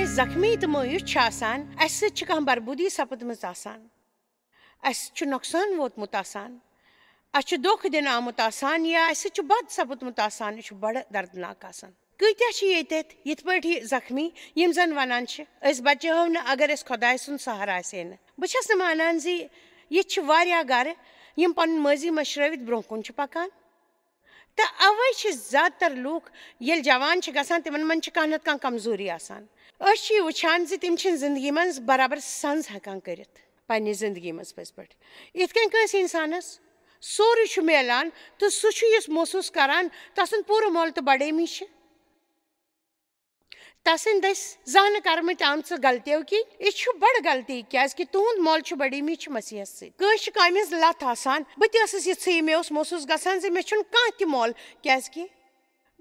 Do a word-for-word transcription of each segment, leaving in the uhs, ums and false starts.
زخمی تہٕ مایوس چھِ آسان، اسہِ سۭتۍ چھِ کانٛہہ بربودی سپدمٕژ آسان، اسہِ چھُ نۄقصان ووتمُت آسان، اسہِ چھُ دھوکہٕ دِنہٕ آمُت آسان یا اسہِ سۭتۍ چھُ بد سپدمُت آسان، یہِ چھُ بڑٕ دردناک آسان۔ کۭتیاہ چھِ ییٚتٮ۪تھ یِتھ پٲٹھۍ یہِ زخمی، یِم زن ونان چھِ، أسۍ بچاوو نہٕ اگر اسہِ خۄداے سُنٛد سہارٕ آسہِ ہے نہٕ۔ بہٕ چھس نہٕ مانان زِ یِتھ چھِ واریاہ گرٕ یِم پنُن مٲضی مٔشرٲوِتھ برونٛہہ کُن چھِ پکان۔ تہٕ اوے چھِ زیادٕ تر لوٗکھ ییٚلہِ جوان چھِ گژھان، تِمن منٛز چھِ کانٛہہ نتہٕ کانٛہہ کمزوری آسان۔ أسۍ چھِ یہِ وٕچھان زِ تِم چھِنہٕ زندگی منٛز برابر سنز ہٮ۪کان کٔرِتھ، پننہِ زندگی منٛز پٔزۍ پٲٹھۍ۔ یِتھ کٔنۍ کٲنٛسہِ انسانس سورُے چھُ میلان تہٕ سُہ چھُ یُس محسوٗس کران، تسُنٛد پوٗرٕ مۄل تہٕ بڑٲمی چھِ تسٕنٛدۍ دٔسۍ زانہٕ کرمٕتۍ آمژٕ غلطیو کِنۍ۔ یہِ چھُ بڑٕ غلطی، کیازِ کہِ تُہُنٛد مۄل چھُ بڑٲمی چھُ مسیحس سۭتۍ۔ کٲنٛسہِ چھِ کامہِ ہٕنٛز لتھ آسان، بہٕ تہِ ٲسٕس یِژھٕے، مےٚ اوس محسوٗس گژھان زِ مےٚ چھُنہٕ کانٛہہ تہِ مۄل، کیازِ کہِ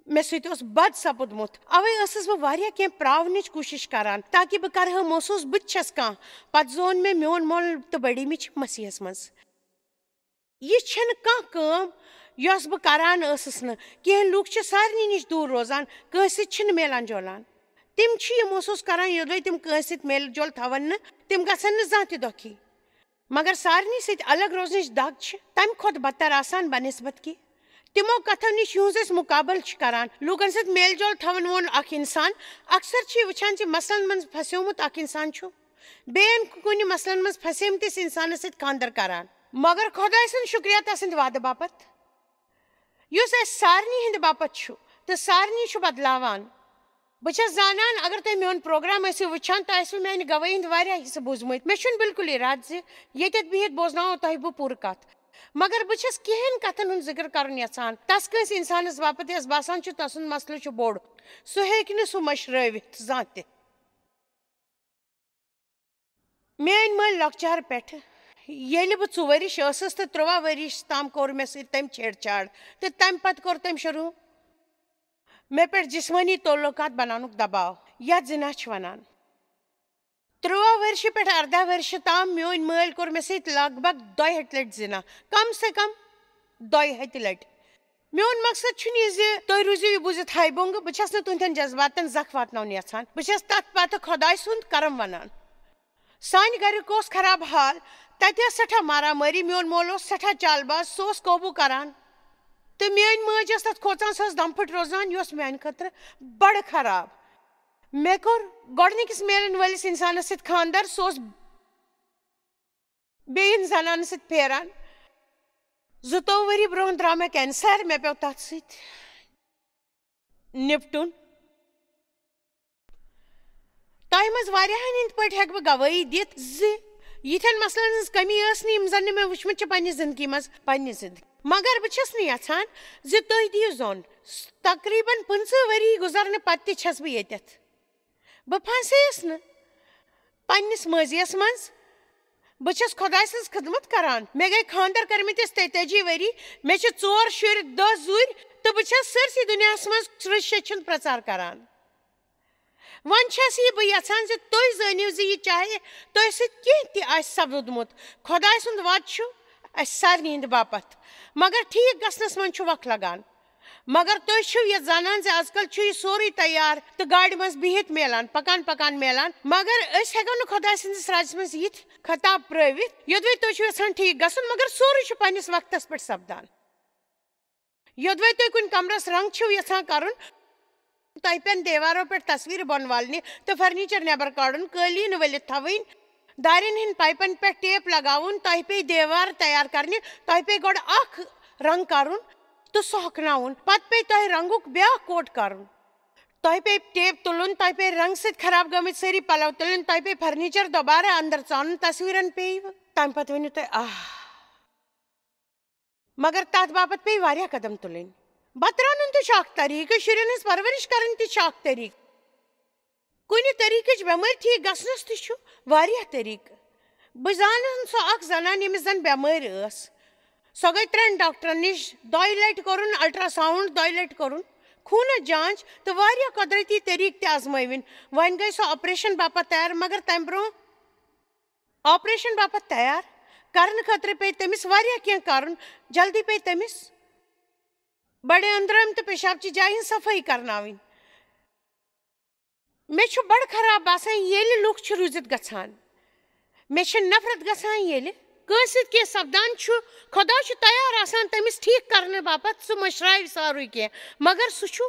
مےٚ سۭتۍ اوس بد سپُدمُت۔ اوے ٲسٕس بہٕ واریاہ کینٛہہ پراونٕچ کوٗشش کران، تاکہِ بہٕ کرٕ ہا محسوٗس بہٕ تہِ چھس کانٛہہ۔ پتہٕ زون مےٚ میون مۄل تہٕ بڑٲمی چھِ مسیحس منٛز۔ یہِ چھنہٕ کانٛہہ کٲم یۄس بہٕ کران ٲسٕس نہٕ۔ کینٛہہ لوٗکھ چھِ سارنٕے نِش دوٗر روزان، کٲنٛسہِ سۭتۍ چھِنہٕ میلان جولان۔ تِم چھِ یہِ محسوٗس کران، یوٚدوَے تِم کٲنٛسہِ سۭتۍ میل جول تھاوَن نہٕ، تِم گژھن نہٕ زانٛہہ تہِ دۄکھی۔ مگر سارنٕے سۭتۍ الگ روزنٕچ دگ چھِ تَمہِ کھۄتہٕ بدتر آسان بنسبت کہِ تِمو کتھو نِش یِہُنٛز أسۍ مُقابلہٕ چھِ کران۔ لوٗکن سۭتۍ میل جول تھاوَن وول اکھ انسان اکثر چھِ یہِ وٕچھان زِ مسلن منٛز پھسیومُت اکھ انسان چھُ بیٚین کُنہِ مسلن منٛز پھسیمتِس انسانس سۭتۍ خانٛدر کران۔ مگر خۄداے سُنٛد شُکریہ تسٕنٛدِ وعدٕ باپتھ، یُس اَسہِ سارنٕے ہٕنٛدِ باپتھ چھُ تہٕ سارنٕے چھُ بدلاوان۔ بہٕ چھَس زانان، اگر تُہۍ میون پروگرام ٲسِو وٕچھان، تۄہہِ آسِوٕ میانہِ گوٲہی ہٕنٛدۍ واریاہ حصہٕ بوٗزمٕتۍ۔ مےٚ چھُنہٕ بالکل ارادٕ زِ ییٚتٮ۪تھ بِہِتھ بوزناوو تۄہہِ بہٕ پوٗرٕ کتھ، مگر بہٕ چھَس کینٛہَن کتھن ہُنٛد ذِکر کرُن یژھان۔ تس کٲنٛسہِ انسانس باپتھ یۄس باسان چھُ تسُنٛد مسلہٕ چھُ بوٚڑ، سُہ ہیٚکہِ نہٕ سُہ مٔشرٲوِتھ زانٛہہ تہِ۔ میٲنۍ مٲلۍ لۄکچار پٮ۪ٹھٕ، ییٚلہِ بہٕ ژُ ؤرِش ٲسٕس تہٕ تُرٛواہ ؤرِش تام کوٚر مےٚ سۭتۍ تٔمۍ چھیڑ چھاڑ، تہٕ تَمہِ پتہٕ کوٚر تٔمۍ شروٗع مےٚ پٮ۪ٹھ جسمٲنی تعلقات بناونُک دباو، یتھ زِنا چھِ ونان۔ تُرٛواہ ؤرشہِ پٮ۪ٹھ ارداہ ؤرشہِ تام میٲنۍ مٲلۍ کوٚر مےٚ سۭتۍ لگ بگ دۄیہِ ہتہِ لٹہِ زِنا، کم سے کم دۄیہِ ہتہِ لٹہِ۔ میون مقصد چھُنہٕ یہِ زِ تُہۍ روٗزِو یہِ بوٗزِتھ ہاے بونگہٕ۔ بہٕ چھَس نہٕ تُہنٛدٮ۪ن جذباتن زکھ واتناوُن یژھان۔ بہٕ چھَس تتھ پتہٕ خۄداے سُنٛد کرم ونان۔ سانہِ گرُک اوس خراب حال۔ تتہِ ٲس سٮ۪ٹھاہ مارا مٲری۔ میون مول اوس سٮ۪ٹھاہ چال باز، سُہ اوس قوبوٗ کران۔ تہٕ میٲنۍ مٲج ٲس تتھ کھوژان، سۄ ٲس دم پھٔٹۍ روزان، یہِ اوس میانہِ خٲطرٕ بڑٕ خراب۔ مےٚ کوٚر گۄڈٕنِکِس میلن وٲلِس انسانس سۭتۍ خانٛدر، سُہ اوس بیٚیِن زنانہٕ سۭتۍ پھیران۔ زٕتووُہ ؤری برونٛہہ درٛاو مےٚ کینسر، مےٚ پیوٚو تتھ سۭتۍ نپٹُن۔ تۄہہِ منٛز واریاہن ہٕنٛدۍ پٲٹھۍ ہٮ۪کہٕ بہٕ گوٲہی دِتھ زِ یِتھٮ۪ن مسلن ہٕنٛز کٔمی ٲس نہٕ، یِم زن نہٕ مےٚ وٕچھمٕتۍ چھِ پننہِ زندگی منٛز، پننہِ زندگی۔ مگر بہٕ چھَس نہٕ یژھان زِ تُہۍ دِیِو زوٚن۔ تقریباً پٕنٛژٕہ ؤری گُزرنہٕ پتہٕ تہِ چھَس بہٕ ییٚتٮ۪تھ۔ بہٕ پھسییَس نہٕ پننِس مٲضیَس منٛز۔ بہٕ چھَس خۄداے سٕنٛز خدمت کران۔ مےٚ گٔے خانٛدر کٔرمٕتِس تیتٲجی ؤری۔ مےٚ چھِ ژور شُرۍ، دَہ زُرۍ، تہٕ بہٕ چھَس سٲرسٕے دُنیاہَس منٛز سرٛشہِ ہیٚچھُن پرٛچار کران۔ وۄنۍ چھَس یہِ بہٕ یژھان زِ تُہۍ زٲنِو زِ یہِ چاہے تۄہہِ سۭتۍ کینٛہہ تہِ آسہِ سپدمُت، خۄداے سُنٛد وعدٕ چھُ اَسہِ سارنٕے ہٕنٛدِ باپتھ۔ مگر ٹھیٖک گژھنَس منٛز چھُ وق لگان۔ مگر تُہۍ چھِو یہِ زانان زِ آز کل چھُ یہِ سورُے تیار تہٕ گاڑِ منٛز بِہِتھ میلان، پکان پکان میلان۔ مگر أسۍ ہٮ۪کو نہٕ خۄداے سٕنٛدِس راجس منٛز یِتھ خطاب پرٲوِتھ، یوٚدوَے تُہۍ چھِو یژھان ٹھیٖک گژھُن، مگر سورُے چھُ پننِس وقتس پٮ۪ٹھ سپدان۔ یوٚدوَے تُہۍ کُنہِ کمرس رنگ چھِو یژھان کرُن، تۄہہِ پٮ۪ن دیوارو پٮ۪ٹھ تصویرٕ بۄن والنہِ تہٕ فرنیچر نٮ۪بر کڑُن، قٲلیٖن ؤلِتھ تھاوٕنۍ، دارٮ۪ن ہٕنٛدۍ پایپن پٮ۪ٹھ ٹیپ لگاوُن، تۄہہِ پیٚیہِ دیوار تیار کرنہِ، تۄہہِ پیٚیہِ گۄڈٕ اکھ رنگ کرُن تہٕ سُہ ہۄکھناوُن، پتہٕ پیٚیہِ تۄہہِ رنگُک بیٛاکھ کوٹ کرُن۔ تۄہہِ پیٚیہِ ٹیپ تُلُن، تۄہہِ پیٚیہِ رنگ سۭتۍ خراب گٔمٕتۍ سٲری پلو تُلٕنۍ، تۄہہِ پیٚیہِ فرنیچر دوبارٕ اندر ژانُن، تصویرن پیٚیہِ۔ تمہِ پتہٕ ؤنِو تُہۍ، آہ۔ مگر تتھ باپتھ پیٚیہِ واریاہ قدم تُلٕنۍ۔ بتہٕ رنُن تہِ چھُ اکھ طریٖقہٕ، شُرٮ۪ن ہٕنٛز پرورش کرٕنۍ تہِ چھُ اکھ طریٖقہٕ۔ کُنہِ طریٖقٕچ بٮ۪مٲرۍ ٹھیٖک گژھنَس تہِ چھُ واریاہ طریٖقہٕ۔ بہٕ زانَن سۄ اکھ زنان، ییٚمِس زن بٮ۪مٲرۍ ٲس۔ سۄ گٔے ترٛٮ۪ن ڈاکٹرن نِش، دۄیہِ لٹہِ کوٚرُن ultrasound، دۄیہِ لٹہِ کوٚرُن خوٗنس جانچ تہٕ واریاہ قۄدرتی طریٖقہٕ تہِ آزمٲوِن۔ وۄنۍ گٔے سۄ آپریشن باپتھ تیار، مگر تمہِ برونٛہہ آپریشن باپتھ تیار کرنہٕ خٲطرٕ پیٚیہِ تٔمِس واریاہ کینٛہہ کرُن۔ جلدی پیٚیہِ تٔمِس بڑِ أنٛدرم تہٕ پیشاب چہِ جایہِ ہٕنٛز صفٲیی کرناوٕنۍ۔ مےٚ چھُ بڑٕ خراب باسان، ییٚلہِ لُکھ چھِ رُوزِتھ گژھان۔ مےٚ چھِ نفرت گژھان، ییٚلہِ کٲنٛسہِ سۭتۍ کینٛہہ سپدان چھُ، خۄدا چھُ تیار آسان تٔمِس ٹھیٖک کرنہٕ باپتھ، سُہ مٔشراوِ ساروٕے کینٛہہ، مگر سُہ چھُ،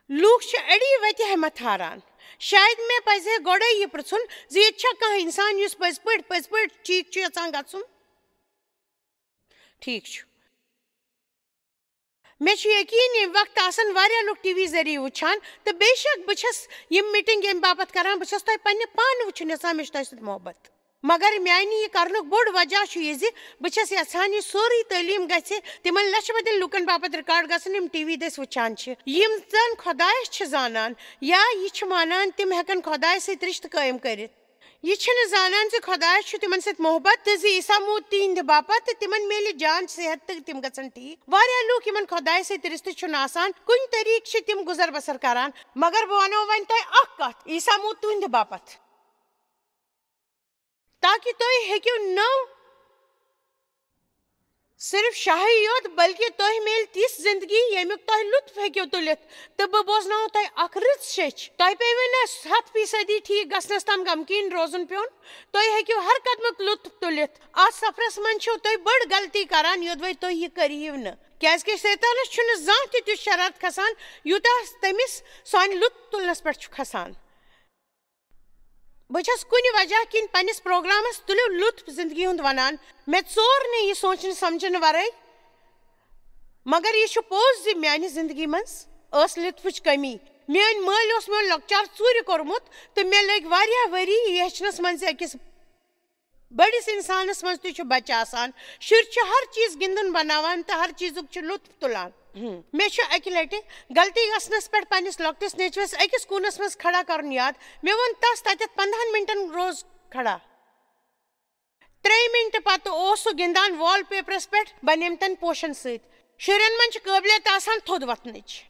لوٗکھ چھِ اَڑی وَتہِ ہٮ۪متھ ہاران۔ شاید مےٚ پَزِ ہے گۄڈَے یہِ پرٛژھُن زِ ییٚتہِ چھا کانٛہہ اِنسان یُس پٔزۍ پٲٹھۍ، پٔزۍ پٲٹھۍ ٹھیٖک چھُ یَژھان گژھُن؟ ٹھیٖک چھُ۔ مےٚ چھُ یقیٖن، ییٚمہِ وقتہٕ آسَن واریاہ لُکھ ٹی وی ذٔریعہٕ وٕچھان، تہٕ بے شک بہٕ چھَس یِم میٖٹِنٛگ ییٚمہِ باپَتھ کَران، بہٕ چھَس تۄہہِ پنٛنہِ پانہٕ وٕچھُن یَژھان، مےٚ چھُ تۄہہِ سۭتۍ محبت۔ مگر میٛانہِ یہِ کَرنُک بوٚڑ وجہ چھُ یہِ زِ بہٕ چھَس یَژھان، یہِ سورُے تعلیٖم گژھِ تِمَن لَچھِ بٔدٮ۪ن لُکَن باپَتھ ریکارڈ گژھُن، یِم ٹی وی دٔسۍ وٕچھان چھِ، یِم زَن خۄدایَس چھِ زانان یا یہِ چھِ مانان، تِم ہٮ۪کَن خۄدایَس سۭتۍ رِشتہٕ قٲیِم کٔرِتھ۔ یہِ چھِنہٕ زانان زِ خۄدایَس چھُ تِمَن سۭتۍ محبت تہٕ زِ عیسیٰ موٗد تِہِنٛدِ باپتھ تہٕ تِمَن میلہِ جان صحت تہٕ تِم گژھن ٹھیٖک۔ واریاہ لوٗکھ یِمَن خۄدایَس سۭتۍ رِشتہٕ چھُنہٕ آسان، کُنہِ طریٖقہٕ چھِ تِم گُزر بسر کران۔ مگر بہٕ وَنو وۄنۍ تۄہہِ اَکھ کَتھ، عیسیٰ موٗد تُہٕنٛدِ باپتھ، تاکہِ تُہۍ ہیٚکِو نہٕ صرف شاہی یوت، بلکہِ تۄہہِ میلہِ تِژھ زندگی، ییٚمیُک تۄہہِ لطف ہیٚکِو تُلِتھ۔ تہٕ بہٕ بوزناوو تۄہہِ اکھ رٕژ شیٚچھ۔ تۄہہِ پیٚیہِ نہٕ ہتھ فیصدی ٹھیٖک گژھنس تام غمگیٖن روزُن پیوٚن۔ تُہۍ ہیٚکِو ہر قدمُک لطف تُلِتھ۔ اتھ سفرس منٛز چھِو تُہۍ بٔڑ غلطی کران، یوٚدوَے تُہۍ یہِ کٔرِو نہٕ۔ کیازِ کہِ شیطانس چھُنہٕ زانٛہہ تہِ تیُتھ شرارت کھسان، یوٗتاہ تٔمِس سانہِ لطف تُلنس پٮ۪ٹھ چھُ کھسان۔ بہٕ چھَس کُنہِ وجہ کِنۍ پننِس پروگرامس تُلِو لطف زندگی ہُنٛد ونان۔ مےٚ ژور نہٕ یہِ سونٛچنہٕ سمجھنہٕ ورٲے۔ مگر یہِ چھُ پوٚز زِ میانہِ زندگی منٛز ٲس لطفٕچ کمی۔ میٲنۍ مٲلۍ اوس میون لۄکچار ژوٗرِ کوٚرمُت تہٕ مےٚ لٔگۍ واریاہ ؤری یہِ ہیٚچھنس منٛز زِ أکِس بٔڑِس اِنسانَس منٛز تہِ چھُ بَچہٕ آسان۔ شُرۍ چھِ ہر چیٖز گِنٛدُن بَناوان تہٕ ہر چیٖزُک چھُ لُطُف تُلان۔ مےٚ چھُ اَکہِ لَٹہِ غلطی گژھنَس پٮ۪ٹھ پنٛنِس لۄکٹِس نیٚچوِس أکِس کوٗنَس منٛز کھڑا کَرُن یاد۔ مےٚ ووٚن تَس تَتٮ۪تھ پنٛدہَن مِنٹَن روز کھڑا۔ ترٛیٚیہِ مِنٹہِ پَتہٕ اوس سُہ گِنٛدان وال پیپرَس پٮ۪ٹھ بَنیمتٮ۪ن پوشَن سۭتۍ۔ شُرٮ۪ن منٛز چھِ قٲبلیت آسان تھوٚد وۄتھنٕچ۔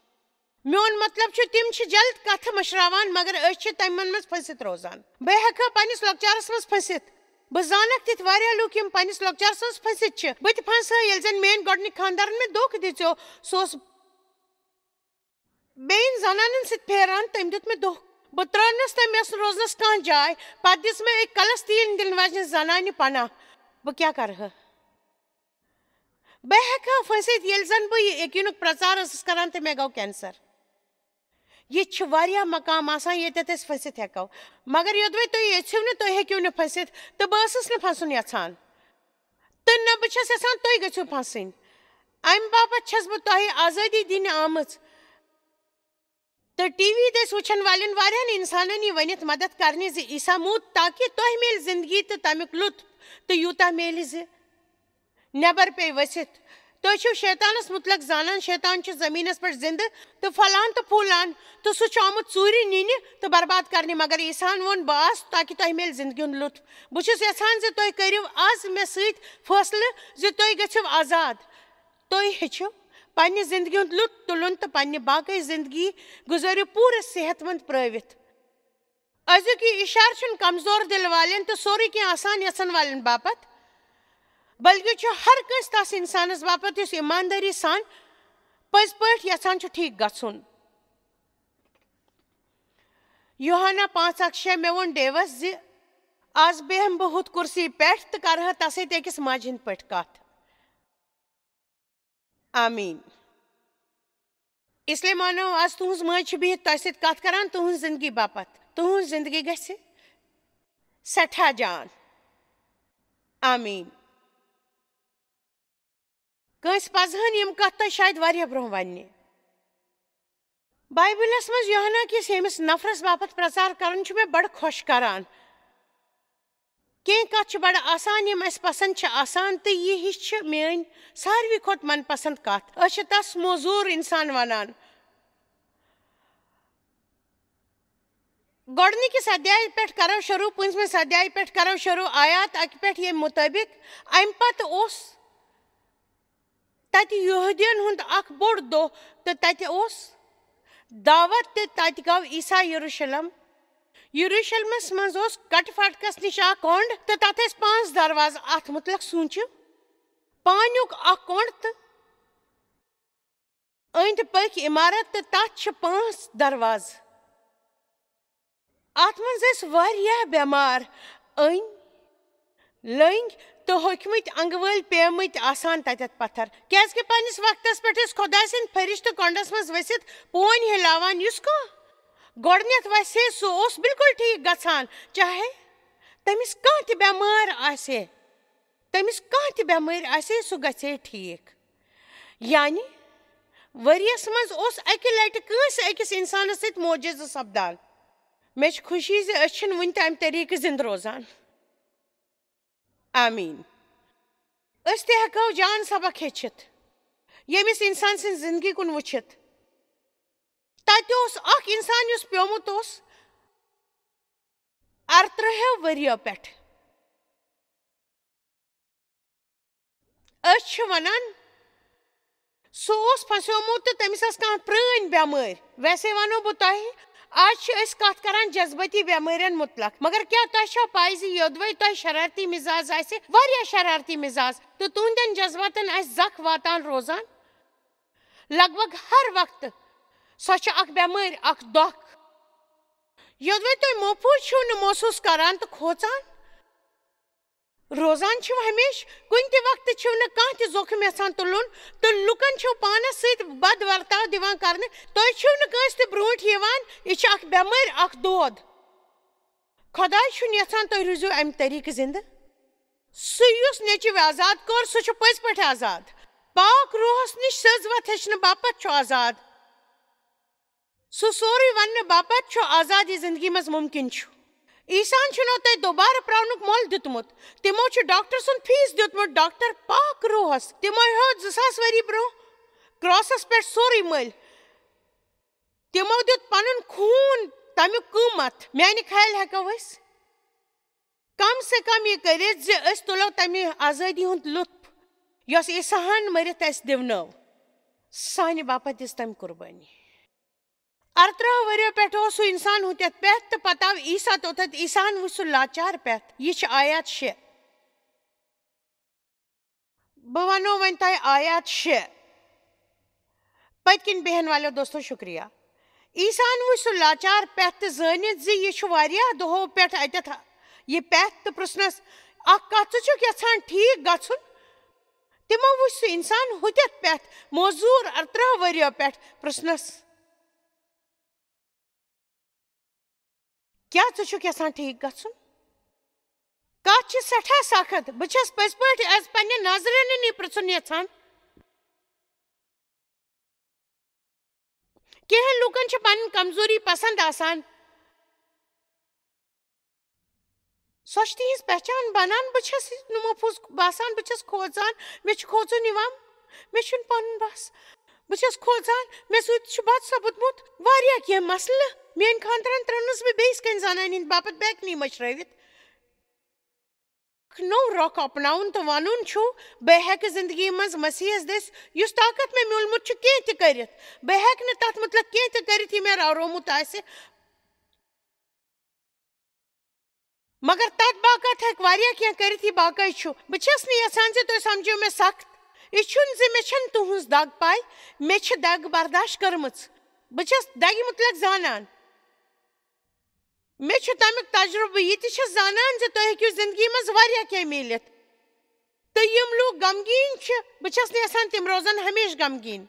میون مطلب چھُ، تِم چھِ جلد کتھٕ مٔشراوان، مگر أسۍ چھِ تِمن منٛز پھٔسِتھ روزان۔ بہٕ ہٮ۪کہٕ ہا پننِس لۄکچارس منٛز پھٔسِتھ۔ بہٕ زانکھ تِتھۍ واریاہ لوٗکھ، یِم پننِس لۄکچارس منٛز پھٔسِتھ چھِ۔ بہٕ تہِ پھنسہٕ ہا، ییٚلہِ زن میٲنۍ گۄڈٕنِکۍ خانٛدارن مےٚ دھوکہٕ دِژیو۔ سُہ اوس بیٚین زنانن سۭتۍ پھیران، تٔمۍ دیُت مےٚ دھوکہٕ۔ بہٕ ترٛٲونس تہٕ مےٚ ٲس نہٕ روزنس کانٛہہ جاے۔ پتہٕ دِژ مےٚ أکۍ کلس تیٖل دِنہٕ واجنہِ زنانہِ پناہ۔ بہٕ کیٛاہ کرٕ ہا؟ بہٕ ہٮ۪کہٕ ہا پھٔسِتھ، ییٚلہِ زن بہٕ یہِ یقیٖنُک پرٛچار ٲسٕس کران تہٕ مےٚ گوٚو کینسر۔ ییٚتہِ چھِ واریاہ مقام آسان، ییٚتٮ۪تھ أسۍ پھٔسِتھ ہٮ۪کو۔ مگر یوٚدوَے تُہۍ یژھِو نہٕ، تُہۍ ہیٚکِو نہٕ پھٔسِتھ، تہٕ بہٕ ٲسٕس نہٕ پھسُن یژھان۔ تہٕ نہ بہٕ چھَس یژھان تُہۍ گٔژھِو پھسٕنۍ۔ اَمہِ باپتھ چھَس بہٕ تۄہہِ آزٲدی دِنہِ آمٕژ۔ تہٕ ٹی وی دٔسۍ وٕچھن والٮ۪ن واریاہن انسانن یہِ ؤنِتھ مدد کرنہِ زِ عیسیٰ موٗد تاکہِ تۄہہِ میلہِ زندگی تہٕ تمیُک لطف، تہٕ یوٗتاہ میلہِ زِ نٮ۪بر پیٚیہِ ؤسِتھ۔ تُہۍ چھِو شیطانس مُتلق زانان، شیطان چھُ زٔمیٖنس پٮ۪ٹھ زِندٕ تہٕ پھۄلان تہٕ پھوٗلان، تہٕ سُہ چھُ آمُت ژوٗرِ نِنہِ تہٕ برباد کرنہِ، مگر عیسیٰ ہن ووٚن، "بہٕ آس تاکہِ تۄہہِ میلہِ زندگی ہُنٛد لطف۔" بہٕ چھُس یژھان زِ تُہۍ کٔرِو آز مےٚ سۭتۍ فٲصلہٕ زِ تُہۍ گٔژھِو آزاد۔ تُہۍ ہیٚچھِو پننہِ زندگی ہُنٛد لطف تُلُن تہٕ پننہِ باقٕے زندگی گُزٲرِو پوٗرٕ صحت مند پرٲوِتھ۔ أزیُک یہِ اِشارٕ چھُنہٕ کمزور دِل والٮ۪ن تہٕ سورُے کینٛہہ آسان یژھن والٮ۪ن باپتھ، بلکہِ چھُ ہر کٲنٛسہِ تس انسانس باپتھ یُس ایماندٲری سان پٔزۍ پٲٹھۍ یژھان چھُ ٹھیٖک گژھُن۔ یوحنا پانٛژھ اکھ شےٚ، مےٚ ووٚن ڈیوس زِ از بیہمہٕ بہٕ ہُتھ کُرسی پٮ۪ٹھ تہٕ کرٕ ہا تس سۭتۍ أکِس ماجہِ ہٕنٛدۍ پٲٹھۍ کتھ۔ آمیٖن۔ اس لیے مانو، از تُہنٛز مٲج چھِ بِہِتھ تۄہہِ سۭتۍ کتھ کران تُہنٛز زندگی باپتھ۔ تُہنٛز زندگی گژھِ سٮ۪ٹھاہ جان۔ آمیٖن۔ کٲنٛسہِ پزہن یِم کتھ تۄہہِ شاید واریاہ برونٛہہ وننہِ۔ بایبلس منٛز یوحنا کِس ییٚمِس نفرس باپتھ پرچار کرُن چھُ مےٚ بڑٕ خۄش کران۔ کینٛہہ کتھ چھِ بڑٕ آسان، یِم اسہِ پسند چھِ آسان، تہٕ یہِ ہِش چھِ میٲنۍ ساروی کھۄتہٕ من پسند کتھ۔ أسۍ چھِ تس موزوٗر انسان ونان۔ گۄڈٕنِکِس ادیایہِ پٮ۪ٹھ کرو شروع، پٲنٛژمِس ادیایہِ پٮ۪ٹھ کرو شروع، آیات اکہِ پٮ۪ٹھ، ییٚمہِ مُطٲبِق امہِ پتہٕ اوس تتہِ یہودین ہُنٛد اکھ بوٚڑ دۄہ، تہٕ تتہِ اوس دعوت، تہٕ تتہِ گوٚو عیسیٰ یروشلم۔ یروشلمس منٛز اوس کٹہٕ فاٹکس نِش اکھ کۄنٛڈ، تہٕ تتھ ٲسۍ پانٛژھ دروازٕ۔ اتھ مُتعلق سوٗنٛچِو، پانیُک اکھ کۄنٛڈ تہٕ أنٛدۍ پٔکۍ عمارت تہٕ تَتھ چھِ پانٛژھ دروازٕ۔ اَتھ منٛز ٲسۍ واریاہ بٮ۪مار أنۍ لٔنٛگۍ تہٕ ہوٚکھمٕتۍ انٛگہٕ وٲلۍ پیمٕتۍ آسان تَتٮ۪تھ پتھر، کیٛازِکہِ پنٛنِس وقتس پٮ۪ٹھ ٲسۍ خۄداے سٕنٛدۍ فرشتہٕ کۄنٛڈس منٛز ؤسِتھ پونۍ ہلاوان، یُس کانٛہہ گۄڈٕنٮ۪تھ وَسہِ ہے، سُہ اوس بالکل ٹھیٖک گژھان، چاہے تٔمِس کانٛہہ تہِ بٮ۪مٲرۍ آسہِ ہے، تٔمِس کانٛہہ تہِ بٮ۪مٲرۍ آسہِ ہے، سُہ گژھِ ہے ٹھیٖک۔ یعنی ؤریَس منٛز اوس اَکہِ لَٹہِ کٲنٛسہِ أکِس اِنسانَس سۭتۍ معجزٕ سپدان۔ مےٚ چھِ خوشی زِ أسۍ چھِنہٕ وُنہِ تہِ اَمہِ طریٖقہٕ زِندٕ روزان۔ آمیٖن۔ أسۍ تہِ ہٮ۪کو جان سبق ہیٚچھِتھ، ییٚمِس اِنسان سٕنٛز زِندگی کُن وٕچھِتھ۔ تَتہِ اوس اَکھ اِنسان یُس پیومُت اوس اَرترٛہو ؤرِیو پٮ۪ٹھ۔ أسۍ چھِ وَنان، سُہ اوس پھسیومُت تہٕ تٔمِس ٲس کانٛہہ پرٛٲنۍ بٮ۪مٲرۍ۔ ویسے وَنو بہٕ تۄہہِ، آز چھِ أسۍ کَتھ کَران جذبٲتی بٮ۪مٲرٮ۪ن مُتلق، مگر کیٛاہ تۄہہِ چھا پَے زِ یوٚدوَے تۄہہِ شرارتی مِزاز آسہِ، واریاہ شرارتی مِزاز، تہٕ تُہٕنٛدٮ۪ن جذباتَن آسہِ زَکھ واتان روزان؟ لگ بگ ہر وقتہٕ۔ سۄ چھِ اَکھ بٮ۪مٲرۍ، اَکھ دۄکھ۔ یوٚدوَے تُہۍ محفوٗظ چھِو نہٕ محسوٗس کران تہٕ کھوژان روزان چھِو ہمیشہٕ، کُنہِ تہِ وقتہٕ چھِو نہٕ کانٛہہ تہِ زوخم یژھان تُلُن، تہٕ لُکن چھِو پانس سۭتۍ بد ورتاو دِوان کرنہٕ، تُہۍ چھِو نہٕ کٲنٛسہِ تہِ برونٛٹھ یِوان، یہِ چھِ اکھ بٮ۪مٲرۍ، اکھ دود۔ خۄداے چھُنہٕ یژھان تُہۍ روٗزِو امہِ طریٖقہٕ زِندٕ۔ سُہ یُس نیٚچوِ آزاد کوٚر، سُہ چھُ پٔزۍ پٲٹھۍ آزاد۔ پاک روحس نِش سٕز وتھ ہیٚچھنہٕ باپتھ چھُ آزاد۔ سُہ سورُے وننہٕ باپتھ چھُ آزادی زندگی منٛز ممکن چھُ۔ عیسیٰ ہن چھُنو تۄہہِ دوبارٕ پراونُک مۄل دیُتمُت۔ تِمو چھُ ڈاکٹر سُنٛد فیس دیُتمُت ڈاکٹر پاک روحس۔ تِمو ہیوٚت زٕ ساس ؤری برونٛہہ کراسس پٮ۪ٹھ سورُے مٔلۍ۔ تِمو دیُت پنُن خوٗن تمیُک قۭمتھ۔ میانہِ خیال ہٮ۪کو أسۍ کم سے کم یہِ کٔرِتھ زِ أسۍ تُلو تمہِ آزٲدی ہُنٛد لطف، یۄس عیسیٰ ہن مٔرِتھ اَسہِ دِونٲو۔ سانہِ باپتھ دِژ تٔمۍ قربٲنی۔ ارترٛہو ؤرِیو پٮ۪ٹھ اوس سُہ انسان ہُتٮ۪تھ پٮ۪تھ تہٕ پتہٕ آو عیسیٰ توٚتتھ۔ عیسیٰ ہن وُچھ سُہ لاچار پٮ۪تھ۔ یہِ چھِ آیات شےٚ۔ بہٕ وَنو وۄنۍ تۄہہِ آیات شےٚ۔ پٔتۍ کِنۍ بیٚہن والٮ۪و دوستو، شُکریہ۔ عیسیٰ ہن وُچھ سُہ لاچار پٮ۪تھ تہٕ زٲنِتھ زِ یہِ چھُ واریاہ دۄہو پٮ۪ٹھ اَتٮ۪تھ یہِ پٮ۪تھ تہٕ پرٛژھنَس، "اَکھ کَتھ، ژٕ چھُکھ یَژھان ٹھیٖک گژھُن؟" تِمو وُچھ سُہ اِنسان ہُتٮ۪تھ پٮ۪تھ، موزوٗر، اَرترٛہ ؤرِیو پٮ۪ٹھ، پرٛژھنَس، "کیٛاہ ژٕ چھُکھ یَژھان ٹھیٖک گژھُن؟" کَتھ چھِ سٮ۪ٹھاہ سخت۔ بہٕ چھَس پٔزۍ پٲٹھۍ از پنٛنٮ۪ن ناظریٖنَن یہِ پرٛژھُن یَژھان۔ کینٛہَن لوٗکَن چھِ پنٕنۍ کمزوری پسنٛد آسان۔ سۄ چھِ تِہِنٛز پہچان بنان۔ بہٕ چھَس نہٕ محفوٗظ باسان، بہٕ چھَس کھوژان، مےٚ چھُ کھوژُن یِوان، مےٚ چھُنہٕ پَنُن بَس۔ بہٕ چھَس کھوژان، مےٚ سۭتۍ چھُ بد سپُدمُت واریاہ کینٛہہ مسلہٕ۔ میٛٲنۍ خانٛدارَن ترٛٲونَس بہٕ بیٚیِس کَنہِ زنانہِ ہِنٛدِ باپتھ بیکنی مٔشرٲوِتھ۔ اکھ نوٚو رۄخ اپناوُن تہٕ وَنُن چھُ، "بہٕ ہٮ۪کہٕ زِندگی منٛز مسیحس دٔسۍ یُس طاقت مےٚ میوٗلمُت چھُ، کینٛہہ تہِ کٔرِتھ۔ بہٕ ہٮ۪کہٕ نہٕ تَتھ مُتعلِق کینٛہہ تہِ کٔرِتھ، یہِ مےٚ راورومُت آسہِ۔ مگر تَتھ باپتھ ہٮ۪کہٕ واریاہ کینٛہہ کٔرِتھ، یہِ باقٕے چھُ۔" بہٕ چھَس نہٕ یَژھان زِ تُہۍ سمجھِو مےٚ سخت۔ یہِ چھُنہٕ زِ مےٚ چھَنہٕ تُہٕنٛز دگ پَے، مےٚ چھِ دگہٕ برداش کٔرمٕژ۔ بہٕ چھَس دگہِ مُتعلِق زانان۔ مےٚ چھُ تَمیُک تجرُبہٕ، یہِ تہِ چھَس زانان زِ تۄہہِ ہیٚکِو زِندگی منٛز واریاہ کینٛہہ میٖلِتھ۔ تہٕ یِم لوٗکھ غمگیٖن چھِ، بہٕ چھَس نہٕ یَژھان تِم روزَن ہمیشہِ غمگیٖن۔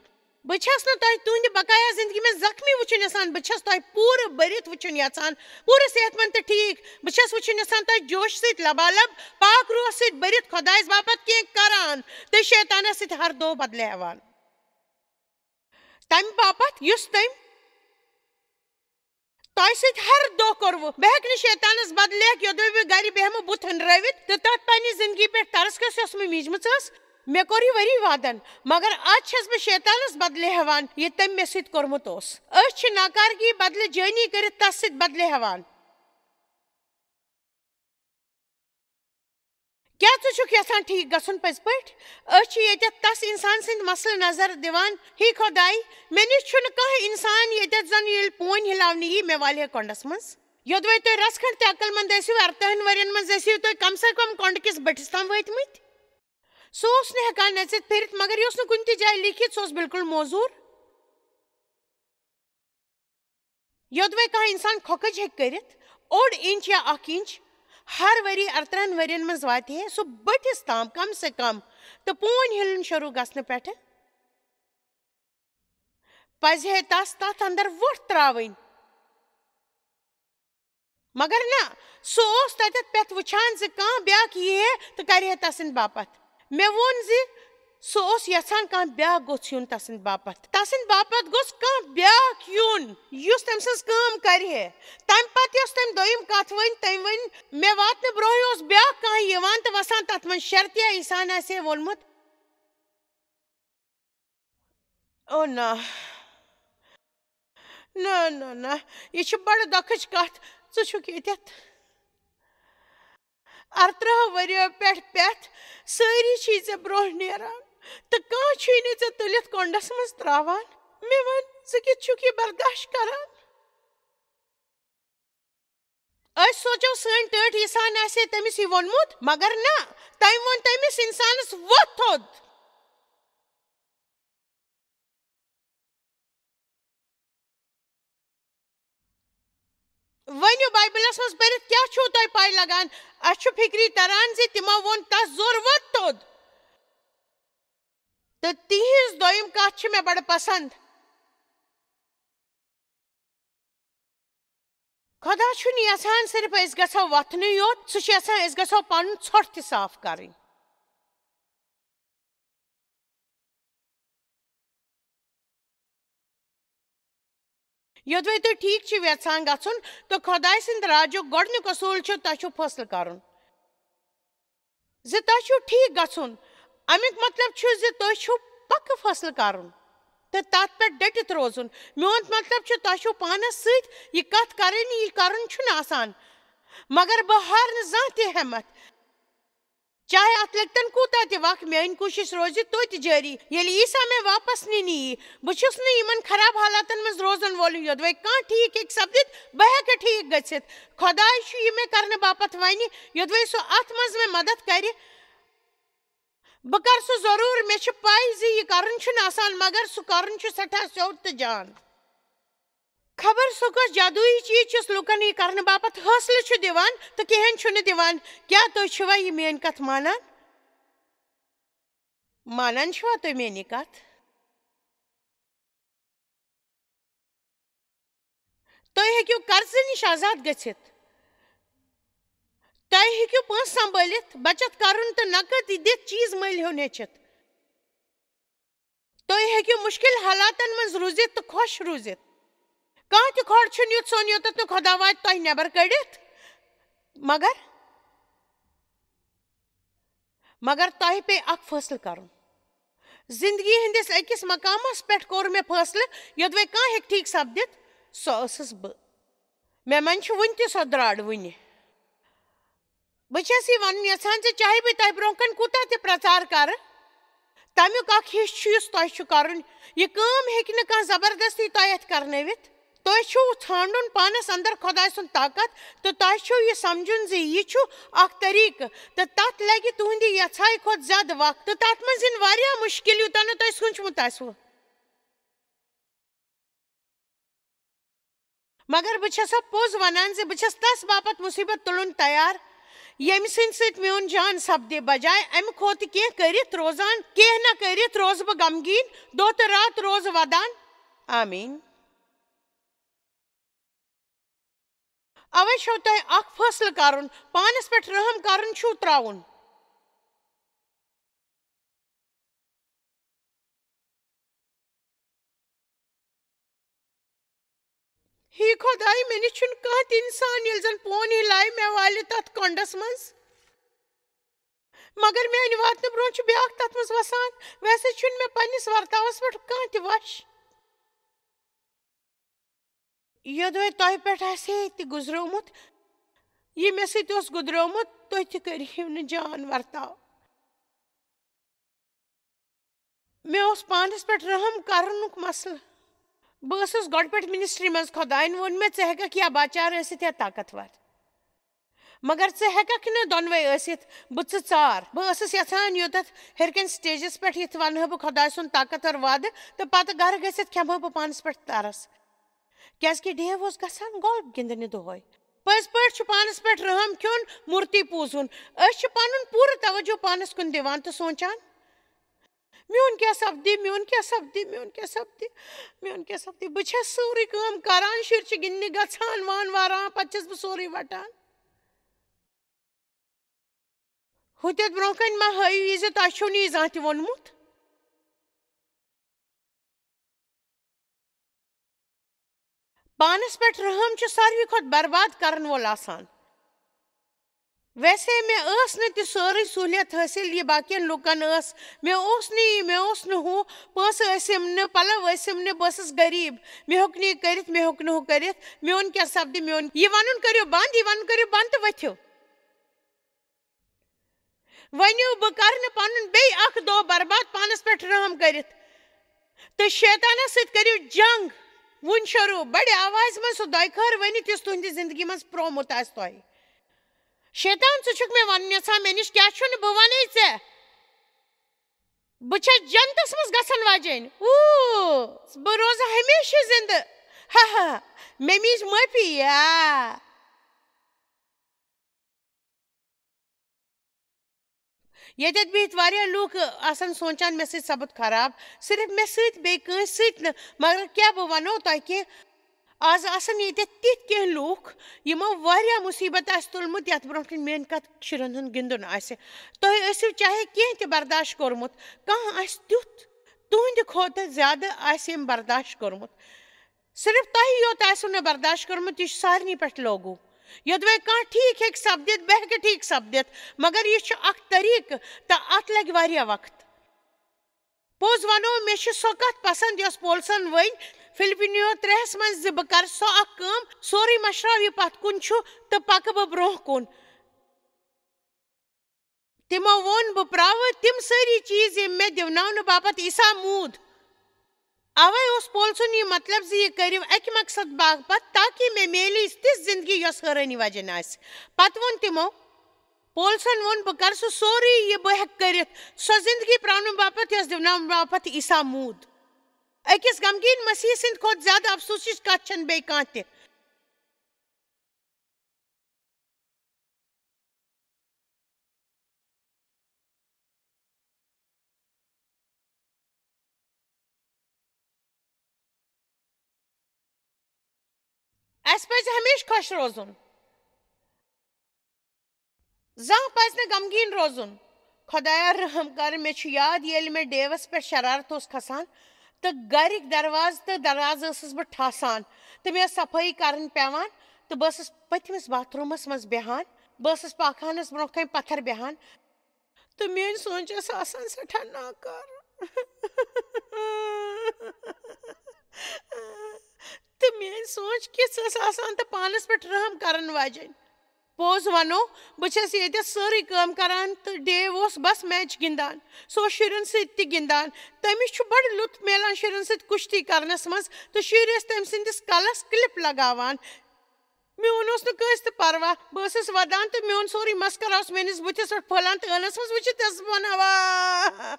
بہٕ چھَس نہٕ تۄہہِ تُہٕنٛدِ بقایا زِندگی منٛز زخمی وٕچھُن یَژھان، بہٕ چھَس تۄہہِ پوٗرٕ بٔرِتھ وٕچھُن یَژھان، پوٗرٕ صحت مند تہٕ ٹھیٖک۔ بہٕ چھَس وٕچھُن یَژھان تۄہہِ جوشہٕ سۭتۍ لبالب، پاک روحس سۭتۍ بٔرِتھ، خۄدایَس باپتھ کینٛہہ کران تہٕ شیطانَس سۭتۍ ہر دۄہ بدلہٕ ہٮ۪وان۔ تَمہِ باپتھ یُس تٔمۍ تۄہہِ سۭتۍ ہر دۄہ کوٚروٕ۔ بہٕ ہٮ۪کہٕ نہٕ شیطانس بدلہٕ لیکھ، یوٚدوَے بہٕ گرِ بیٚہمہٕ بُتھ ہٕنٛڈرٲوِتھ تہٕ تتھ پننہِ زندگی پٮ۪ٹھ ترس کھٔژ یۄس مےٚ میٖجمٕژ ٲس۔ مےٚ کوٚر یہِ ؤری وادن، مگر از چھَس بہٕ شیطانس بدلہٕ ہٮ۪وان، یہِ تٔمۍ مےٚ سۭتۍ کوٚرمُت اوس۔ أسۍ چھِ ناکارگی بدلہٕ جٲنی کٔرِتھ تس سۭتۍ بدلہٕ ہٮ۪وان۔ کیٛاہ ژٕ چھُکھ یژھان ٹھیٖک گژھُن پٔزۍ پٲٹھۍ؟ أسۍ چھِ ییٚتٮ۪تھ تس انسان سٕنٛدۍ مسلہٕ نظر دِوان، ہے خۄداے، مےٚ نِش چھُنہٕ کانٛہہ انسان ییٚتٮ۪تھ زن ییٚلہِ پونۍ ہلاونہٕ یی، مےٚ والہِ ہے کۄنڈس منٛز۔ یوٚدوَے تُہۍ رژھ کھنٛڈ تہِ عقل مند ٲسِو، ارتاہن ؤرین منٛز ٲسِو تُہۍ کم سے کم کۄنڈٕ کِس بٔٹھِس تام وٲتمٕتۍ۔ سُہ اوس نہٕ ہٮ۪کان نٔژِتھ پھِرِتھ، مگر یہِ اوس نہٕ کُنہِ تہِ جایہِ لیٖکھِتھ، سُہ اوس بالکل موزوٗر۔ یوٚدوَے کانٛہہ اِنسان کھۄکھٕج ہیٚکہِ کٔرِتھ، اوٚڑ اِنچ یا اَکھ اِنچ، ہر ؤری اَرترٛہَن ؤرِین منٛز واتہِ ہے سُہ بٔٹھِس تام کم سے کم، تہٕ پوٗنۍ ہِلُن شروٗع گژھنہٕ پٮ۪ٹھٕ پزِ ہے تس تتھ اندر وۄٹھ ترٛاوٕنۍ۔ مگر نہ، سُہ اوس تتٮ۪تھ پٮ۪تھ وٕچھان زِ کانٛہہ بیٛاکھ یی ہے تہٕ کرِ ہے تسٕنٛدِ باپتھ۔ مےٚ ووٚن زِ سُہ اوس یژھان کانٛہہ بیٛاکھ گوٚژھ یُن تسٕنٛدِ باپتھ۔ تسٕنٛدِ باپتھ گوٚژھ کانٛہہ بیٛاکھ یُن، یُس تٔمۍ سٕنٛز کٲم کرِ ہے۔ تمہِ پتہٕ یۄس تٔمۍ دوٚیِم کتھ ؤنۍ، تٔمۍ ؤنۍ، "مےٚ واتنہٕ برونٛہٕے اوس بیٛاکھ کانٛہہ یِوان تہٕ وسان تتھ منٛز شرطیہ عیسیٰ ہن آسہِ ہے ووٚنمُت، او نہ، نہ، نہ، نہ، یہِ چھِ بڑٕ دۄکھٕچ کتھ۔ ژٕ چھُکھ ییٚتٮ۪تھ اَرترٛہَو ؤرِیو پٮ۪ٹھ پٮ۪تھ، سٲری چھِی ژےٚ برونٛہہ نیران تہٕ کانٛہہ چھُے نہٕ ژےٚ تُلِتھ کۄنٛڈس منٛز ترٛاوان۔ مےٚ وَن، ژٕ کِتھ چھُکھ یہِ برداش کران؟" أسۍ سوٗنٛچو، سٲنۍ ٹٲٹھۍ عیسیٰ ہن آسہِ ہے تٔمِس یہِ ووٚنمُت، مگر نہ، تٔمۍ ووٚن تٔمِس اِنسانس وۄتھ تھوٚد۔ ؤنِو، بایبلس منٛز پٔرِتھ کیٛاہ چھُو تۄہہِ پَے لگان؟ اَسہِ چھُ فِکری تران زِ تِمو ووٚن تس زور وۄتھ تھوٚد۔ تہٕ تِہنٛز دوٚیِم کتھ چھِ مےٚ بڑٕ پسند۔ خۄدا چھُنہٕ یژھان صرف أسۍ گژھو وۄتھنٕے یوت، سُہ چھُ یژھان أسۍ گژھو پنُن ژھۄٹھ تہِ صاف کرٕنۍ۔ یوٚدوَے تُہۍ ٹھیٖک چھِو یژھان گژھُن تہٕ خۄداے سٕنٛدِ راجُک گۄڈٕنیُک اصوٗل چھُ، تۄہہِ چھُو فٲصلہٕ کرُن زِ تۄہہِ چھُو ٹھیٖک گژھُن۔ اَمیُک مطلب چھُ زِ تۄہہِ چھُو پکہٕ فٲصلہٕ کرُن تہٕ تتھ پٮ۪ٹھ ڈٔٹِتھ روزُن۔ میون مطلب چھُ، تۄہہِ چھُو پانس سۭتۍ یہِ کتھ کرٕنۍ، یہِ کرُن چھُنہٕ آسان، مگر بہٕ ہارٕ نہٕ زانٛہہ تہِ ہٮ۪متھ۔ چاہے اتھ لٔگۍ تن کوٗتاہ تہِ وق، میٲنۍ کوٗشش روزِ توتہِ جٲری۔ ییٚلہِ عیسیٰ مےٚ واپس نِنہِ یی، بہٕ چھُس نہٕ یِمن خراب حالاتن منٛز روزن وول۔ یوٚدوَے کانٛہہ ٹھیٖک ہیٚکہِ سپدِتھ، بہٕ ہٮ۪کہٕ ٹھیٖک گٔژھِتھ۔ خۄداے چھُ یہِ مےٚ کرنہٕ باپتھ ونہِ، یوٚدوَے سُہ اتھ منٛز مےٚ مدد کرِ، بہٕ کرٕ سُہ ضروٗر۔ مےٚ چھِ پَے زِ یہِ کرُن چھُنہٕ آسان، مگر سُہ کرُن چھُ سٮ۪ٹھاہ سیوٚد تہٕ جان۔ خبر سُہ کۄس جادویی چیٖز چھُس لوٗکن یہِ کرنہٕ باپتھ حوصلہٕ چھُ دِوان تہٕ کِہیٖنۍ چھُنہٕ دِوان۔ کیٛاہ تُہۍ چھِوا یہِ میٛٲنۍ کتھ مانان؟ مانان چھِوا تُہۍ میٛٲنۍ یہِ کتھ؟ تُہۍ ہیٚکِو قرضہٕ نِش آزاد گٔژھِتھ۔ تُہۍ ہیٚکِو پونٛسہٕ سنبھٲلِتھ، بچت کرُن تہٕ نقد دِتھ چیٖز مٔلۍ ہیوٚن ہیٚچھِتھ۔ تُہۍ ہیٚکِو مُشکِل حالاتن منٛز روٗزِتھ تہٕ خۄش روٗزِتھ۔ کانٛہہ تہِ کھۄڑ چھُنہٕ یُتھ سون، یوٚتَتھ نہٕ خۄدا واتہِ تۄہہِ نٮ۪بر کٔڑِتھ۔ مگر، مگر تۄہہِ پیٚیہِ اکھ فٲصلہٕ کرُن۔ زندگی ہٕنٛدِس أکِس مقامس پٮ۪ٹھ کوٚر مےٚ فٲصلہٕ، یوٚدوَے کانٛہہ ہیٚکہِ ٹھیٖک سپدِتھ، سۄ ٲسٕس بہٕ۔ مےٚ منٛز چھُ وُنہِ تہِ سۄ درٛاڈ وُنہِ۔ بہٕ چھَس یہِ وَنُن یَژھان زِ چاہے بہٕ تۄہہِ برٛونٛہہ کَنہِ کوٗتاہ تہِ پرٛچار کَرٕ، تَمیُک اَکھ حِصہٕ چھُ یُس تۄہہِ چھُ کَرُن۔ یہِ کٲم ہیٚکہِ نہٕ کانٛہہ زبردستی تۄہہِ اَتھِ کَرنٲوِتھ۔ تۄہہِ چھُو ژھانٛڈُن پانَس اَندَر خۄداے سُنٛد طاقت، تہٕ تۄہہِ چھُو یہِ سَمجھُن زِ یہِ چھُ اَکھ طریٖقہٕ، تہٕ تَتھ لَگہِ تُہٕنٛدِ یَژھایہِ کھۄتہٕ زیادٕ وقت، تہٕ تَتھ منٛز یِن واریاہ مُشکِل، یوٗتاہ نہٕ تۄہہِ سوٗنٛچمُت آسِوٕ۔ مگر بہٕ چھَسو پوٚز وَنان زِ بہٕ چھَس تَس باپتھ مُصیٖبت تُلُن تیار، ییٚمہِ سٕنٛدِ سۭتۍ میون جان سپدِ۔ بجایہِ اَمہِ کھۄتہٕ کینٛہہ کٔرِتھ روزان، کینٛہہ نہ کٔرِتھ روزٕ بہٕ غمگیٖن، دۄہ تہٕ راتھ روزٕ وَدان۔ آمین۔ اَوَے چھو تۄہہِ اَکھ فٲصلہٕ کَرُن، پانَس پٮ۪ٹھ رحم کَرُن چھُو ترٛاوُن۔ ہے خۄداے، مےٚ نِش چھُنہٕ کانٛہہ تہِ اِنسان، ییٚلہِ زَن پون ہی لایہِ مےٚ والہِ تَتھ کۄنٛڈَس منٛز۔ مگر میٛانہِ واتنہٕ برٛونٛہہ چھُ بیٛاکھ تَتھ منٛز وَسان۔ ویسے چھُنہٕ مےٚ پنٛنِس ورتاوَس پٮ۪ٹھ کانٛہہ تہِ وَش۔ یوٚدوَے تۄہہِ پٮ۪ٹھ آسہِ ہے تہِ گُزریومُت، یہِ مےٚ سۭتۍ اوس گُزریومُت، تُہۍ تہِ کٔرِہِو نہٕ جان ورتاو۔ مےٚ اوس پانَس پٮ۪ٹھ رحم کرنُک مسلہٕ۔ بہٕ ٲسٕس گۄڈٕ پٮ۪ٹھ منسٹری منٛز۔ خۄدایَن ووٚن مےٚ، "ژٕ ہٮ۪کَکھ یا باچار ٲسِتھ یا طاقتور، مگر ژٕ ہٮ۪کَکھ نہٕ دۄنوَے ٲسِتھ۔ بہٕ ژٕ ژار۔" بہٕ ٲسٕس یَژھان یوٚتَتھ ہیٚرِ کَنہِ سٹیجَس پٮ۪ٹھ یِتھ وَنہٕ ہا بہٕ خۄداے سُنٛد طاقتور وعدٕ، تہٕ پَتہٕ گَرٕ گٔژھِتھ کھٮ۪مہٕ ہا بہٕ پانَس پٮ۪ٹھ ترس۔ کیازِ کہِ ڈیو اوس گژھان گولف گِنٛدنہِ دۄہے۔ پٔزۍ پٲٹھۍ چھُ پانس پٮ۪ٹھ رحم کھیوٚن، مورتی پوٗزُن۔ أسۍ چھِ پنُن پوٗرٕ توجہ پانس کُن دِوان تہٕ سونٛچان، میون کیٛاہ سپدِ، میون کیٛاہ سپدِ، میون کیٛاہ سپدِ، میون کیٛاہ سپدِ؟ بہٕ چھَس سٲرٕے کٲم کران، شُرۍ چھِ گِنٛدنہِ گژھان، وان واران، پتہٕ چھَس بہٕ سورُے وٹان۔ ہُتٮ۪تھ برونٛہہ کنہِ ما ہٲیِو یہِ زِ تۄہہِ چھُو نہٕ یہِ زانٛہہ تہِ ووٚنمُت؟ پانس پٮ۪ٹھ رحم چھُ ساروی کھۄتہٕ برباد کرن وول آسان۔ ویسے مےٚ ٲس نہٕ تہِ سٲرٕے سہوٗلیت حٲصِل، یہِ باقین لوٗکن ٲس۔ مےٚ اوس نہٕ یہِ، مےٚ اوس نہٕ ہُہ، پونٛسہٕ ٲسِم نہٕ، پلو ٲسِم نہٕ، بہٕ ٲسٕس غریٖب۔ مےٚ ہیوٚک نہٕ یہِ کٔرِتھ، مےٚ ہیوٚک نہٕ ہُہ کٔرِتھ۔ میون کیٛاہ سپدِ؟ میون یہِ ونُن کٔرِو بنٛد، یہِ ونُن کٔرِو بنٛد تہٕ ؤتھِو۔ ؤنِو، بہٕ کرٕ نہٕ پنُن بیٚیہِ اکھ دۄہ برباد پانس پٮ۪ٹھ رحم کٔرِتھ۔ تہٕ شیطانس سۭتۍ کٔرِو جنگ۔ وُنہِ شروع بڑِ آوازِ منٛز سُہ دۄیہِ خٲر ؤنِتھ، یُس تُہنٛدِ زندگی منٛز پرومُت آسہِ تۄہہِ۔ شیطان، ژٕ چھُکھ مےٚ ونُن یژھان، مےٚ نِش کیٛاہ چھُنہٕ، بہٕ ونے ژےٚ۔ بہٕ چھَس جنتس منٛز گژھن واجیٚنۍ۔ اوٗ، بہٕ روزٕ ہمیشہٕ زندٕ۔ ہا ہا، مےٚ میج معٲفی۔ آ۔ ییٚتٮ۪تھ بِہِتھ واریاہ لوٗکھ آسَن سونٛچان، مےٚ سۭتۍ سَپُد خراب، صرف مےٚ سۭتۍ، بیٚیہِ کٲنٛسہِ سۭتۍ نہٕ۔ مگر کیٛاہ بہٕ وَنو تۄہہِ کینٛہہ؟ آز آسَن ییٚتٮ۪تھ تِتھۍ کینٛہہ لوٗکھ، یِمو واریاہ مُصیٖبت آسہِ تُلمُت، یَتھ برٛونٛٹھ کَنہِ میٛانہِ کَتھ شُرٮ۪ن ہُنٛد گِنٛدُن آسہِ۔ تۄہہِ ٲسِو چاہے کینٛہہ تہِ برداشت کوٚرمُت، کانٛہہ آسہِ تیُتھ، تُہٕنٛدِ کھۄتہٕ زیادٕ آسہِ أمۍ برداشت کوٚرمُت۔ صرف تۄہہِ یوت آسِوٕ نہٕ برداشت کوٚرمُت، یہِ چھُ سارنٕے پٮ۪ٹھ لاگوٗ۔ یوٚدوَے کانٛہہ ٹھیٖک ہیٚکہِ سپدِتھ، بہٕ ہیٚکہٕ ٹھیٖک سپدِتھ، مگر یہِ چھُ اکھ طریٖقہٕ تہٕ اتھ لگہِ واریاہ وقت۔ پوٚز ونو، مےٚ چھِ سۄ کتھ پسند یۄس پولسن ؤنۍ فلپینیو ترٛےٚ ہس منٛز زِ، بہٕ کرٕ سۄ اکھ کٲم، سورُے مشراو یہِ پتھ کُن چھُ تہٕ پکہٕ بہٕ برونٛہہ کُن۔ تِمو ووٚن، بہٕ پراوٕ تِم سٲری چیز یِم مےٚ دِوناونہٕ باپتھ عیسیٰ موٗد۔ اوے اوس پولسُن یہِ مطلب زِ یہِ کٔرِو اکہِ مقصد باپتھ، تاکہ مےٚ میلہِ تِژھ زندگی یۄس حٲرٲنی وجن آسہِ۔ پتہٕ ووٚن تِمو، پولسن ووٚن، بہٕ کرٕ سُہ سورُے یہِ بہٕ ہیٚکہٕ کٔرِتھ، سۄ زندگی پراونہٕ باپتھ یۄس دِوناونہٕ باپتھ عیسیٰ موٗد۔ أکِس غمگیٖن مسیح سٕنٛدِ کھۄتہٕ زیادٕ افسوسٕچ کتھ چھنہٕ بیٚیہِ کانٛہہ تہِ۔ اسہِ پزِ ہمیشہٕ خۄش روزُن۔ زانٛہہ پزِ نہٕ غمگیٖن روزُن۔ خۄدایا، رحم کر، مےٚ چھُ یاد، ییٚلہِ مےٚ ڈیوس پٮ۪ٹھ شرارت اوس کھسان تہٕ گرٕکۍ دروازٕ تہٕ دروازٕ ٲسٕس بہٕ ٹھاسان تہٕ مےٚ ٲس صفٲیی کرٕنۍ پٮ۪وان تہٕ بہٕ ٲسٕس پٔتمِس باتھ روٗمس منٛز بیٚہان۔ بہٕ ٲسٕس پاخانس برٛونٛہہ کنہِ پتھر بیٚہان تہٕ میٲنۍ سونٛچ ٲس آسان سٮ۪ٹھاہ ناکار۔ تہٕ میٲنۍ سونٛچ کِژھ ٲس آسان تہٕ پانس پٮ۪ٹھ رحم کرن واجیٚنۍ۔ پوٚز ونو، بہٕ چھَس ییٚتٮ۪تھ سٲرٕے کٲم کران تہٕ ڈیو اوس بس میچ گِنٛدان۔ سُہ اوس شُرٮ۪ن سۭتۍ تہِ گِنٛدان۔ تٔمِس چھُ بڑٕ لطف میلان شُرٮ۪ن سۭتۍ کُشتی کرنس منٛز تہٕ شُرۍ ٲسۍ تٔمۍ سٕنٛدِس کلس کلپ لگاوان۔ میون اوس نہٕ کٲنٛسہِ تہِ پرواہ۔ بہٕ ٲسٕس ودان تہٕ میون سورُے مسکرا اوس میٲنِس بٕتھِس پٮ۪ٹھ پھٔہلان تہٕ ٲنس منٛز وٕچھِتھ ٲسٕس بہٕ ونان، "واہ۔"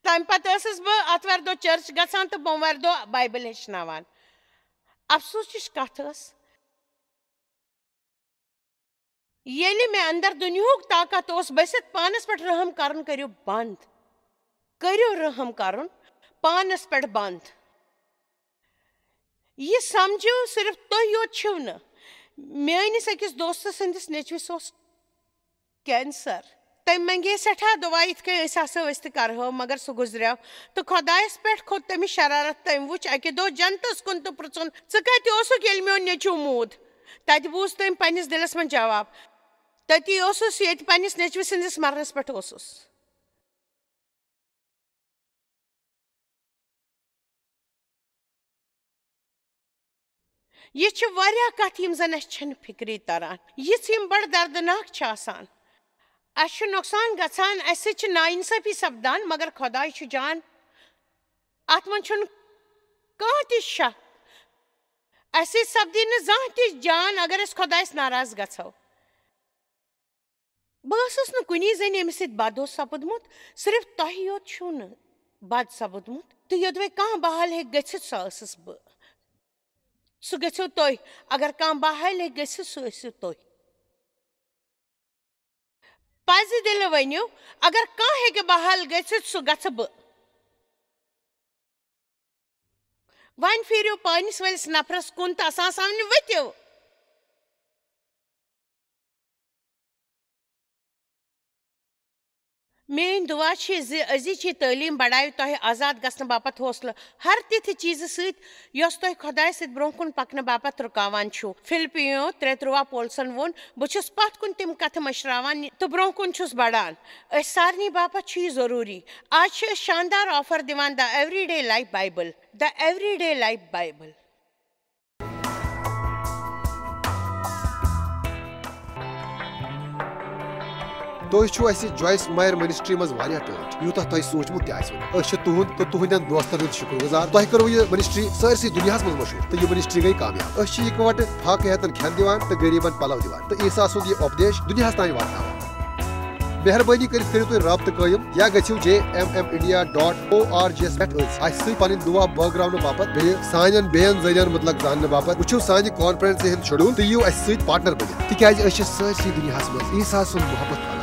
تمہِ پتہٕ ٲسٕس بہٕ آتھوارِ دۄہ چرچ گژھان تہٕ بوموارِ دۄہ بایبل ہیٚچھناوان۔ افسوسٕچ کتھ ٲس، ییٚلہِ مےٚ اندر دُنیہُک طاقت اوس بٔسِتھ، پانس پٮ۪ٹھ رحم کرُن کٔرِو بند۔ کٔرِو رحم کرُن پانس پٮ۪ٹھ بند۔ یہِ سمجھِو، صرف تُہۍ یوت چھِو نہٕ۔ میٲنِس أکِس دوستہٕ سٕنٛدِس نیٚچوِس اوس کینسر۔ تٔمۍ منگے سٮ۪ٹھاہ دُعا، یِتھ کٔنۍ أسۍ آسو، أسۍ تہِ کرہو، مگر سُہ گُزریو۔ تہٕ خۄدایس پٮ۪ٹھ کھوٚت تٔمِس شرارت۔ تٔمۍ وُچھ اکہِ دۄہ جنتس کُن تہٕ پرژھُن، "ژٕ کتہِ اوسُکھ، ییٚلہِ میون نیٚچو موٗد؟" تتہِ بوٗز تٔمۍ پننِس دِلس منٛز جواب، "تٔتی اوسُس، ییٚتہِ پننِس نیٚچوِ سٕنٛدِس مرنس پٮ۪ٹھ اوسُس۔" یہِ چھِ واریاہ کتھٕ یِم زن اسہِ چھِنہٕ فکرے تران، یِژھ یِم بڑٕ دردناک چھِ آسان۔ اسہِ چھُ نۄقصان گژھان، اسہِ سۭتۍ چھِ ناانصٲفی سپدان، مگر خۄداے چھُ جان۔ اتھ منٛز چھُنہٕ کانٛہہ تہِ شک۔ اسہِ سۭتۍ سپدی نہٕ زانٛہہ تہِ جان اگر أسۍ خۄدایس ناراض گژھو۔ بہٕ ٲسٕس نہٕ کُنی زٔنۍ ییٚمِس سۭتۍ بد اوس سپُدمُت، صرف تۄہہِ یوت چھُو نہٕ بد سپُدمُت، تہٕ یوٚدوَے کانٛہہ بحال ہیٚکہِ گٔژھِتھ، سۄ ٲسٕس بہٕ۔ سُہ گٔژھِو تُہۍ۔ اگر کانٛہہ بحال ہیٚکہِ گٔژھِتھ، سُہ ٲسِو تُہۍ۔ پزِ دِلہٕ ؤنِو، اگر کانٛہہ ہیٚکہِ بحال گٔژھِتھ، سُہ گژھٕ بہٕ۔ وۄنۍ پھیٖرِو پانِس وٲلِس نفرس کُن تہٕ اسان سامنہِ ؤتِو۔ میٲنۍ دعا چھِ زِ أزِچ یہِ تعلیٖم بڑاوِ تۄہہِ آزاد گژھنہٕ باپتھ حوصلہٕ ہر تِتھِ چیٖزٕ سۭتۍ، یۄس تۄہہِ خۄدایہِ سۭتۍ برٛونٛہہ کُن پکنہٕ باپتھ رُکاوان چھُو۔ فِلپِیو ترٛےٚ تُرٛواہ پولسن ووٚن، "بہٕ چھُس پتھ کُن تِم کتھٕ مٔشراوان تہٕ برٛونٛہہ کُن چھُس بڑان۔" أسۍ سارنٕے باپتھ چھُ یہِ ضروٗری۔ آز چھِ أسۍ شاندار آفر دِوان، The Everyday Life Bible۔ The Everyday Life Bible۔ تُہۍ چھِو اَسہِ جویس مایر منسٹری منٛز واریاہ ٹٲٹھۍ، یوٗتاہ تۄہہِ سوٗنٛچمُت تہِ آسِوٕ نہٕ۔ أسۍ چھِ تُہُنٛد تہٕ تُہٕنٛدٮ۪ن دوستن ہُنٛد شُکر گُزار۔ تۄہہِ کٔروٕ یہِ منسٹری سٲرسٕے دُنیاہَس منٛز مشہوٗر تہٕ یہِ منسٹری گٔے کامیاب۔ أسۍ چھِ یِکوَٹہٕ فاقہٕ ہیتن کھٮ۪ن دِوان تہٕ غریٖبن پلو دِوان تہٕ عیسیٰ سُنٛد یہِ اُپدیش دُنیاہَس تام واتناوان۔ مہربٲنی کٔرِتھ کٔرِو تُہۍ رابطہٕ قٲیِم یا گٔژھِو J M M India dot O R G یَس پٮ۪ٹھ أتھۍ اَسہِ سۭتۍ پنٕنۍ دُعا بٲگراونہٕ باپتھ، بیٚیہِ سانٮ۪ن بیٚین ذٔریعن مُتلق زاننہٕ باپتھ۔ وٕچھِو سانہِ کانفرنسہِ ہُنٛد شیڈول تہٕ یِیِو اَسہِ سۭتۍ پارٹنر بٔنِتھ، تِکیازِ أسۍ چھِ سٲرسٕے دُنیاہَس منٛز عیسیٰ سُنٛد محبت